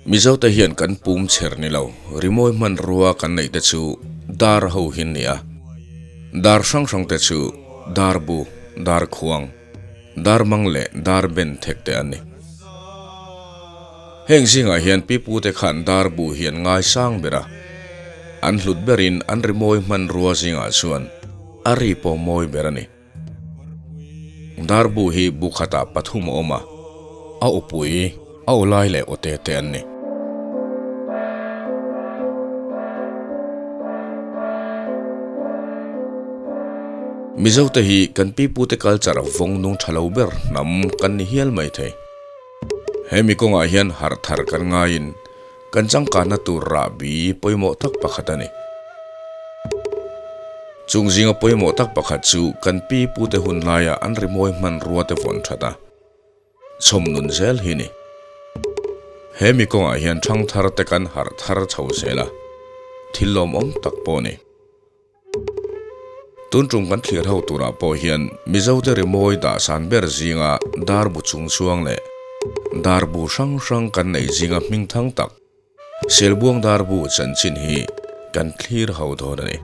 Mizote hian kan pum chher ni lo, rimawi hmanrua kan neih te chu dar ho hi an ni a. Dar hrang hrang te chu dar bu, dar khuang, dar mang leh dar ben thek te an ni. Heng zingah hian pipute khan dar bu hi an ngaisang ber a, an hlut berin an rimawi hmanrua zingah chuan a ri pawh mawi ber a ni. Dar bu hi bu khatah pathum a awm a, a upui, a ulai leh awte te an ni. Mizote hi kan pipute culture vawng nung tha lo ber hnam kan ni hial mai thei. Hemi kawngah hian harh thar kan ngaiin kan changkanna tur rahbi pawimawh tak pakhat a ni. Chung zinga pawimawh tak pakhat chu kan pi pute hun laia an rimawi hmanrua te vawn that a, chhawm nun zel hi ni. He mi kawngah hian thang thar te kan harh thar chho zel a, thil lawmawm tak pawh a ni. Tun tum kan thlir ho turah pawh hian Mizote rimawi dahsan ber zinga darbu chungchuang leh darbu hrang hrang kan neih zinga hming thang tak Selbuang darbu chanchin hi kan thlir ho dawn a ni.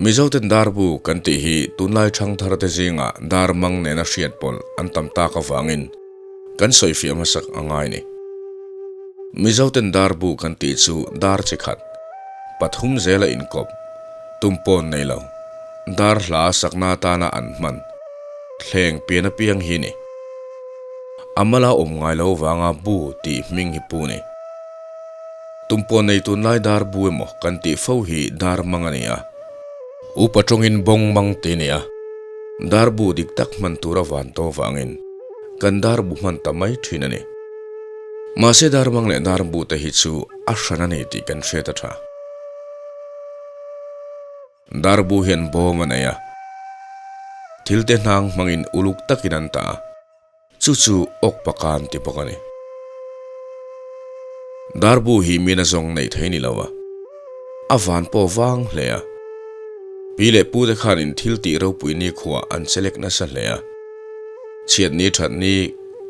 Mizoten darbu kan tih hi tunlai thangthar te zingah dar mang nena hriat pawlh an tam tak avangin kan sawifiah hmasak a ngai ni. Mizoten darbu kan tih chu dar chi khat, pathum zela inkawp, tumpawn nei lo, dar hla sakna atana an hman, thleng pian apiang hi ni. A mala awm ngai lo vanga bu tih hming hi pu ni. Tumpawn nei tunlai dar bu emaw kan tih fo hi dar mang a ni a, upa tawngin bawng mang ti a ni a, dar bu dik tak hman tur a van tawh vangin kan dar bu hman ta mai thin a ni. Mahse dar mang leh dar bu te hi chu a hran a ni tih kan hriat a tha. Dar bu hian bawm a nei a, thil te hnang hmangin uluk takin an tah a, chu chu awk pakan ti bawk a ni. Darbu hi mina zawng neih thei ni lo a, a van pawh vang hle a. Pi leh pu te khanin thil tih ropui nikhua an che lek nasa hle a, chhiat ni that ni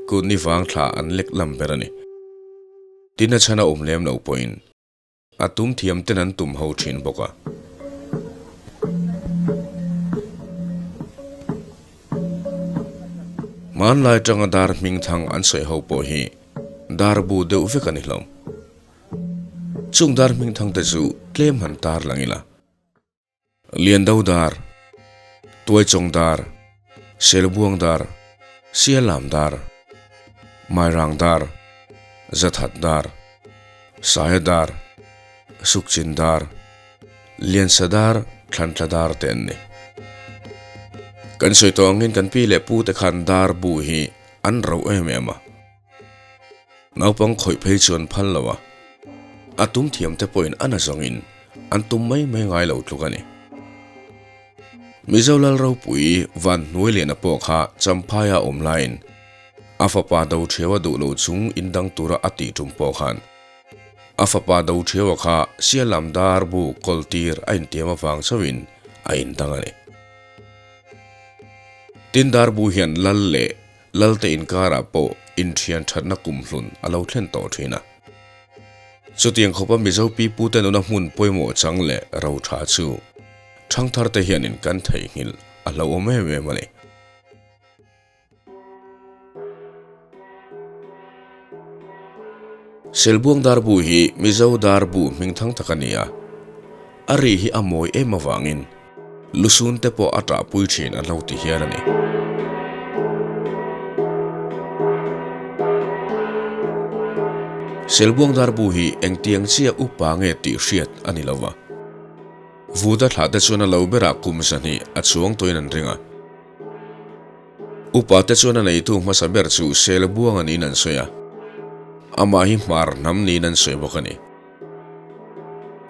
kut ni vang thla an lek lam ber a ni. Tin a chhan a awm lem lo pawhin A tum thiam ten an tum ho thin bawk a. Hmanlai tanga dar hming thang an sawi ho pawh hi dar bu deuh vek a ni hlawm. Chung dar hming thang te chu tlem han tar lang ila. Liando dar, Tuaichawng dar, Selbuang dar, Sialam dar, Mairang dar, Zathat dar, Saia dar, Sukchin dar, Liansa dar, Thlantla dar te an ni. Kan sawi tawh angin kan pi leh pu te khan dar bu hi an rauh em em a. Naupang khawih phei chu an phal lo a, a tum thiam te pawhin a na zawngin an tum mai mai ngai lo tluk a ni. Mizo Lal ropui Van Hnuailiana pawh kha Champhaia awm laiin a fapa Doṭhiaua duh lo chung indang tura a tih tum pawh khan a fapa Doṭhiaua kha Sialam dar bu kawltir a intiam avang chauhin a indang a ni. Tin darbu hian Lal leh Lalte inkarah pawh inthian thatna kumhlun a lo thlen tawh thin a. Chutiang khawpa Mizo pipute nuna hmun pawimawh chang leh ro tha chu thangtharte hianin kan theihnghilh a hlauhawm em em a ni. Selbuang darbu hi Mizo darbu hming thang tak a ni a, a ri hi a mawi em avangin Lusun te pawh a ṭahpui ṭhin an lo ti hial a ni. Selbuang darbu hi engtiang chiah upa nge tih hriat a ni lo va. Vuta thlah te chuan a lo berah kum 200 a chuang tawhin an ring a. Upa te chuan a neitu hmasa ber chu Selbuang a niin an sawi a. Amah hi hmar hnam niin an sawi bawk a ni.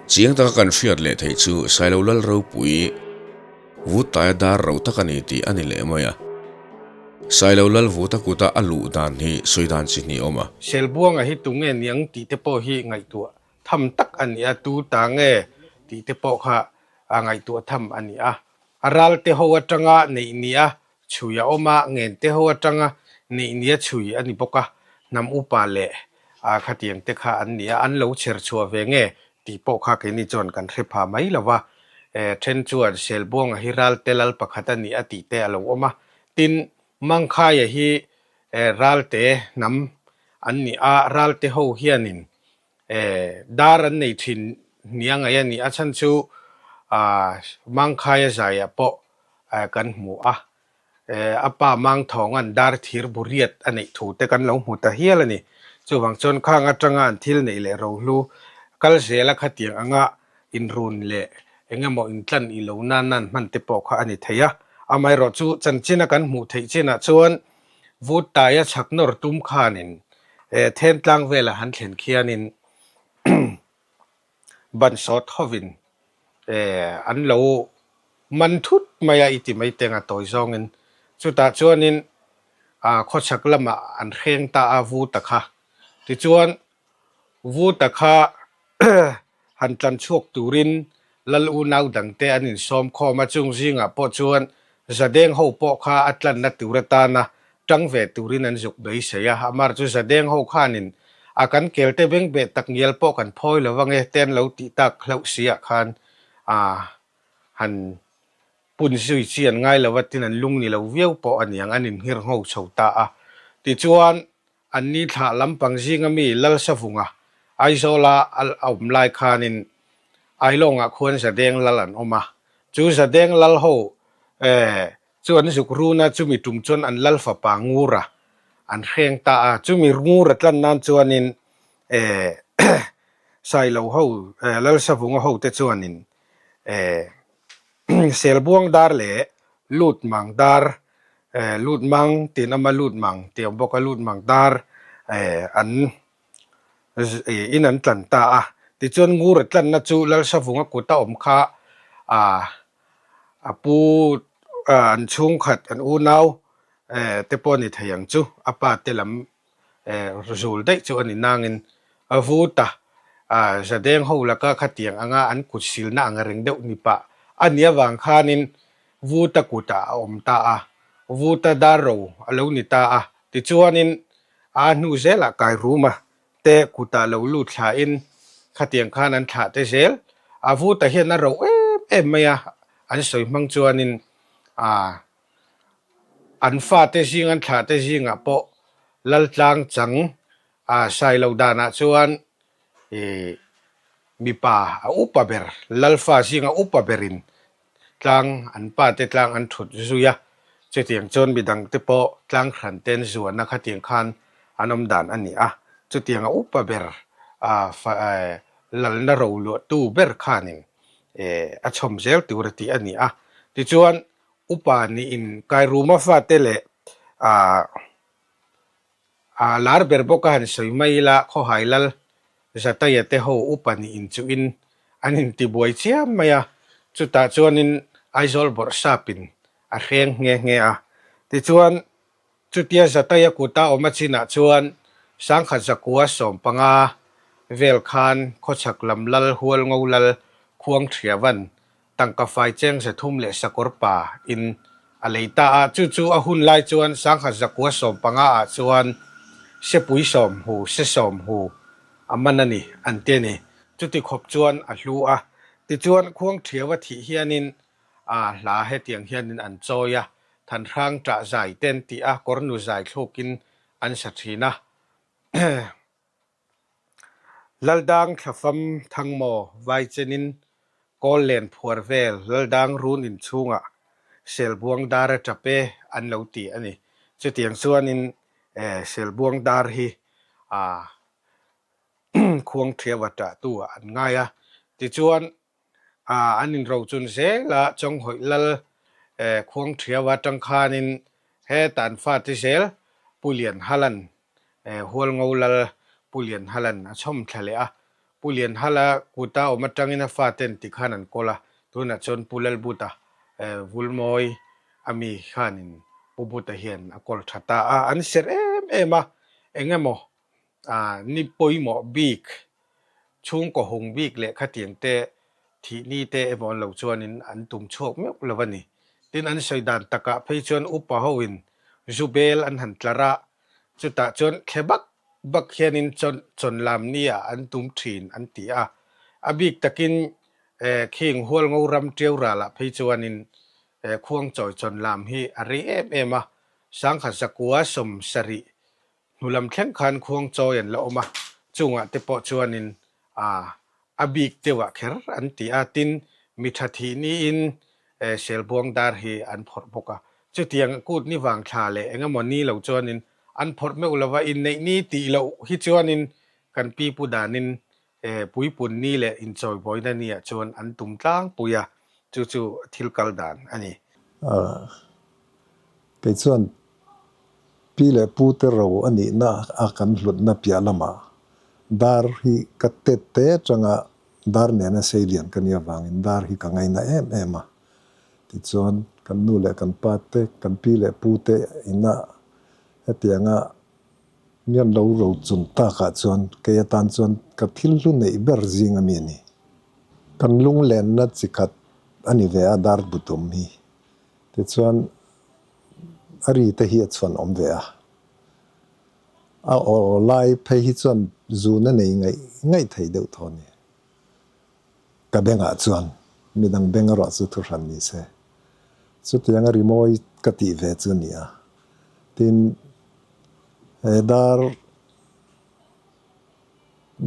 Chiang taka kan hriat leh theih chu Sailo Lal ropui Vuttaia dar ro tak a ni tih a ni leh mai a. Sailo Lal Vuta kuta a luh dan hi sawi dan chi hnih awm a. Selbuanga hi tunge niang tih te pawh hi ngaihtuah tham tak a ni a, tu ta nge tih te pawh kha. ngaihtuah tham a ni a. A ralte ho atanga neih nia chhui a awm a, ngente ho atanga neih nia chhui a ni bawk a, hnam upa leh khatiang te kha an ni a, an lo chher chhuah ve nge tih pawh kha keini chuan kan hre pha mai lo va. Then chuan Selbuanga hi ralte lal pakhat a ni a tih te a lo awm a, tin Mangkhaia hi ralte hnam an ni a, ralte ho hianin dar an nei thin nia ngaih a ni. A chhan chu Mangkhaia zaiah pawh kan hmu a, a pa Mangthawnga'n dar thir bu riat a neih thu te kan lo hmu ta hial a ni. Chuvang chuan khang atanga an thil neih leh rohlu kal zela khatiang anga inrun leh eng emaw intlan i lo nan nan hman te pawh kha a ni thei a. Amaherawh chu chanchina kan hmuh theih chinah chuan vut taia chhak nawr tum khanin then tlang vela han thlen khianin ban sawt hovin an lo man thut mai a i ti mai teng a tawi zawngin. Chutah chuanin khawchhak lamah an hreng ta a vuta kha. Tichuan Vuta kha han tlan chhuak turin Lal unau dangte an insawm khawm a, chung zingah pawh chuan Zadeng ho pawh kha a tlanna tur atana tang ve turin an zuk beisei a. Amar chu Zadeng ho khanin a kan kelte bengbeh tak ngial pawh kan phawi lo ange te an lo tih tak hlauh si ah khan a han pun zui chi an ngai lo a tin an lung ni lo viau pawh a niang an inhngir ngho chho ta a. Tichuan An ni thlah lampang zinga mi Lalsavunga, Aizawla a awm lai khanin Ailawngah khuan Zadeng Lal an awm a. Chu Zadeng Lal ho chu an zuk run a, chumi tum chuan an Lal fapa Ngura an hreng ta a. Chumi Ngura tlan nan chuanin Sailo ho, Lalsavunga hote chuanin Selbuang dar leh lut mang dar lut mang tiin ama lut mang tih awm bawk a lut mang dar an in an tlan ta a tichuan ngur a tlanna chu Lalsavunga kut a awm kha ah a pu an chhungkhat an unau te pawh a ni thei ang chu a pa te lam zul daih chu a ni nangin a vut a, Zadeng ho laka khatiang anga an kut silna ang reng deuh ni pah a nih avang khanin vuta kutah a awm ta a, vuta dar ro a lo ni ta a, tichuanin a hnu zelah Kairuma te kutah lo lut thlain khatiang khan an thlah te zel a, vuta hian a ro em em mai a, an sawi hmang chuanin a An fate zing an thlahte zingah pawh Laltlang chang a sai lo danah chuan ih mipa a upa ber, Lalfa zinga upa berin tlang an pate tlang an thut zui a, chutiang chuan midangte pawh tlang hran ten zuana khatiang khan an awm dan a ni a, chutianga upa ber a lalna roluahtu ber khanin a chhawm zel tur a tih a ni a, tichuan Upa niin Kairuma fate leh ah ah lar ber bawk a han sawi mai ila Khawhai Lal Zataya te ho upa niin chuhin an intibuai chiam mai a, chutah chuanin Aizawl bawrhsapin a hreng nghe nghe a. Tichuan Chutia Zataya kuta awm a chinah chuan Sangkhat Zakua 15 vel khan khawchhak lam lal hual ngo lal khuang thiavan tangka fai cheng 300 leh sakawr pa in a lei ta a. Chu chu a hun lai chuan Sangkhat Zakua 15 ah chuan sepui sawm hu se sawm hu a man a ni an ti a ni. Chuti khawp chuan a hlu a. Tichuan khuang thiawa thih hianin A hla hetiang hianin an chawi a, Thanhrang ṭah zai ten tih a kawrnu zai thlukin an sa ṭhin a. Laldang thlafam thangmaw vai chenin kawl len phuar vel Laldang run inchhungah Selbuang dar a ṭap e an lo ti a ni. Chutiang chuanin Selbuang dar hi a khuang ṭhiau a ṭahtu ah an ngai a. Tichuan an inrochun zel a, Chawnghawih Lal khuang thiau atang khanin heta an fate zel Pu Lianhalan Hualngo Lal Pu Lianhalan a chhawm thla leh a, Pu Lianhala kuta awm atangin a faten tikhan an kawl a, tunah chuan Pu Lalbuta Vulmawi ami khanin Pu Buta hian a kawl tha ta a, an serh em em a, eng emaw ni pawimawh bik, chhungkaw hung bik leh khatiang te Thih ni te emaw an lo chuanin an tum chhuak meuh lo a ni. Tin, an sawi dan takah phei chuan upa hoin zu bel an han tlar a, chutah chuan thle bak bak hianin chawn chawn lam nia an tum thin an ti a. A bik takin khing Hualngo ram ṭiau ralah phei chuanin Khuangchawi chawn lam hi a rei em em a, sangkhat zakua 70 Hnulam thleng khan khuangchawi an la awm a, chungah te pawh chuanin a bik deuhah kher an ti a, tin mi tha thih niin Selbuang dar hi an phawrh bawk a. Chutiang kut ni vang thla leh eng emaw ni lo chuanin an phawrh meuh lo va, inneih ni tih loh hi chuanin kan pi pu danin puipun ni leh inchawibawina niah chuan an tum tlangpui a, chu chu thil kal dan a ni. Kei chuan Pi leh Pu te ro a nihna a kan hlutna piah lamah dar hi ka tet te atanga dar nena sei lian ka nih avangin dar hi ka ngaina em em a. Tichuan kan nu leh kan pa te, kan pi leh pu te ina hetianga mian lo ro chun takah chuan kei atan chuan ka thil hlu neih ber zing a mi a ni. Kan lunglenna chi khat a ni ve a dar bu tum hi. Tichuan A ri te hi a chhuan awm ve a, a aw lai phei hi chuan zun a nei ngaih ngaih thei deuh thaw a ni. Ka bengah chuan midang beng erawh chu thu hran ni se. Chutiang a rimawi ka tih ve chu a ni a. Tin, he dar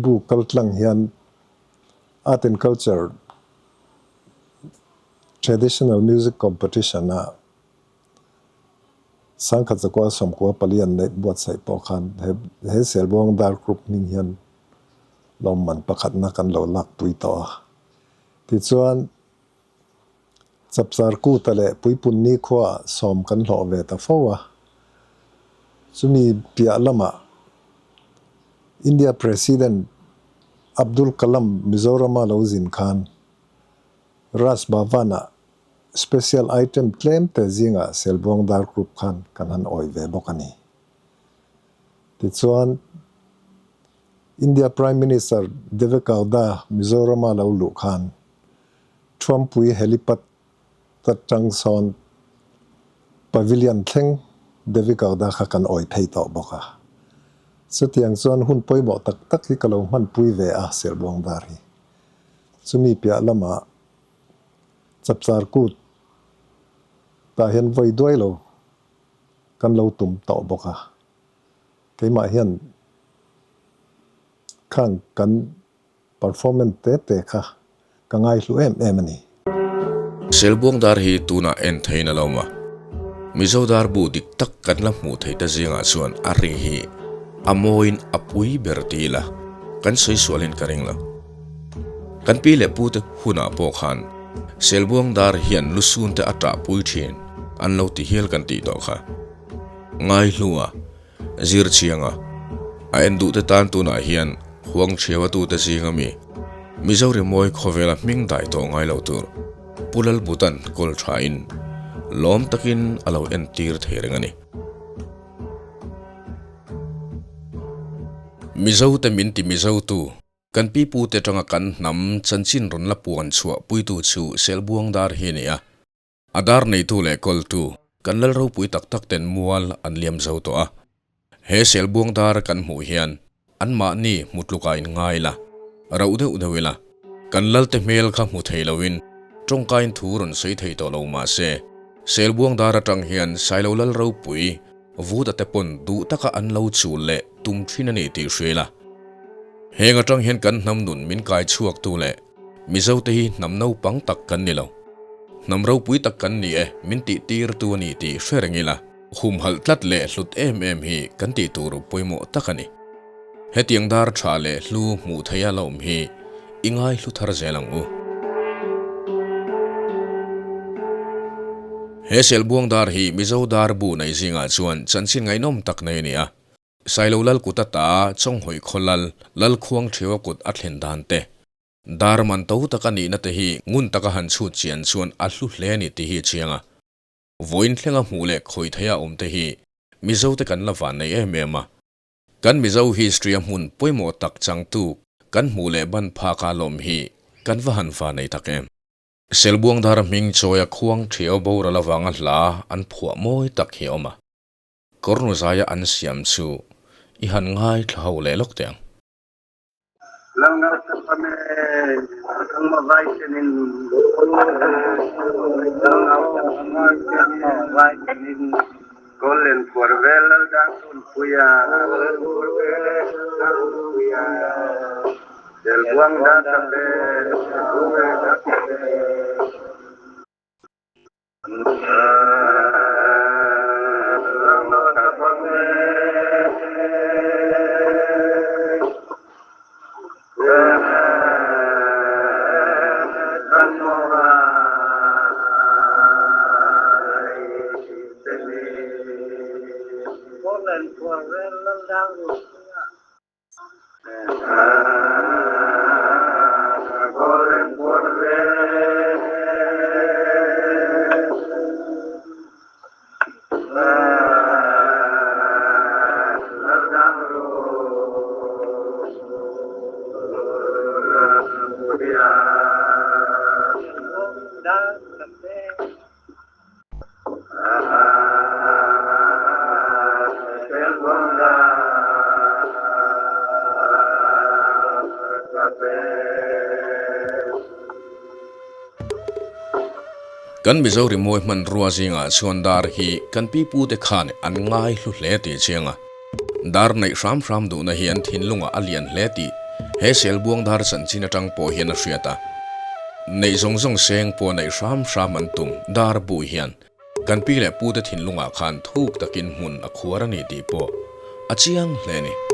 bu kal tlang hian Art and Culture Traditional Music Competition a Sangkhat zakua sawmkua pali an neih buatsaih pawh khan he he Selbuang Dar Group hming hian lawmman pakhatna kan lo lakpui tawh a. Tichuan, Chapchar Kuta leh Puipunni khuaah sawm kan hlawh ve ta fo a. Chumi piah lamah India President Abdul Kalam Mizorama lo zin khan Raj Bhavan-ah Special item tlem te zingah Selbuang Dar Group khan kan han awih ve bawk a ni. Tichuan, India Prime Minister Deve Gowda Mizorama lo luh khan Thuampui helipad atang sawn Pavilion thleng Deve Gowda kha kan awih phei tawh bawk a. Chutiang chuan hun pawimawh tak tak hi ka lo hmanpui ve a Selbuang Dar hi. Chumi piah lamah Chapchar kut tah hian vawi duai lo kan lo tum tawh bawk a, keimah hian khang kan performance te te kha ka ngaihlu em em a ni. Selbuang dar hi tunah en theiin a lo awm a, Mizo dar bu dik tak kan la hmuh theih ta zingah chuan a ri hi a mawiin a pui ber ti ila kan sawi sualin ka ring lo. Kan pi leh pute hunah pawh khan Selbuang dar hian lusun te a ṭahpui ṭhin an lo ti hial kan tih tawh kha. Ngaihlua, Zirchianga, a en duhte tan tunah hian huang ṭhiau atute zing ami Mizo rimawi khawvela hming dai tawh ngai lo tur Pu Lalbutan kawl ṭhain lawm takin a lo entir thei reng a ni. Mizote min ti Mizotu Kan pipute atanga kan hnam chanchin rawn la puan chhuah puitu chu Selbuang dar hi a ni a. A dar neitu leh kawltu kan lal ropui tak tak ten mual an liam zo tawh a. He Selbuang dar kan hmuh hian anmahni hmu tlukah in ngai ila, rauh deuh deuh ila, kan lalte hmel kha hmu thei loin tawngkain thu rawn sawi thei tawh lo mah se, Selbuang dar atang hian Sailo lal ropui Vuta te pawn duh taka an lo chul leh tum thin a ni tih hria ila. Heng atang hian kan hnam nun min kai chhuak tu leh Mizo te hi hnam naupang tak kan ni lo. Hnam ropui tak kan ni e min tih tir tu a ni tih hre reng ila, humhalh tlat leh hlut em em hi kan tih tur pawimawh tak a ni. Hetiang dar tha leh hlu hmuh theia la awm hi i ngai hlu thar zel ang u. He Selbuang dar hi Mizo dar bu nei zingah chuan chanchin ngaihnawm tak nei a ni a. Sailo Lal kut ata Chawnghawi khaw lal, Lalkhuang Ṭhiaua kut a thlen dan te, dar man to tak a nihna te hi ngun taka han chhut chian chuan a hlu hle a ni tih hi a chiang a. Vawiin thlenga hmuh leh khawi theia awm te hi Mizote kan la van nei em em a. Kan Mizo history a hmun pawimawh tak changtu kan hmuh leh ban phak a lawm hi Kan va han va nei tak em. Selbuang dara hming chawia khuang ṭhiau boral avanga hla an phuah mawi tak hi a awm a. Kawrnu zaia an siam chu i han ngaithla ho leh lawk teh ang. Kan Mizo rimawi hmanrua zingah chuan dar hi kan pipute khan an ngai hlu hle tih chiang a. Dar neih hram hram duhna hi an thinlungah a lian hle tih he Selbuang dar chanchin atang pawh hian a hriat a. Neih zawng zawng seng pawh neih hram hram an tum dar bu hian kan pi leh pute thinlungah khan thuk takin hmun a khuar a ni tih pawh a chiang hle a ni.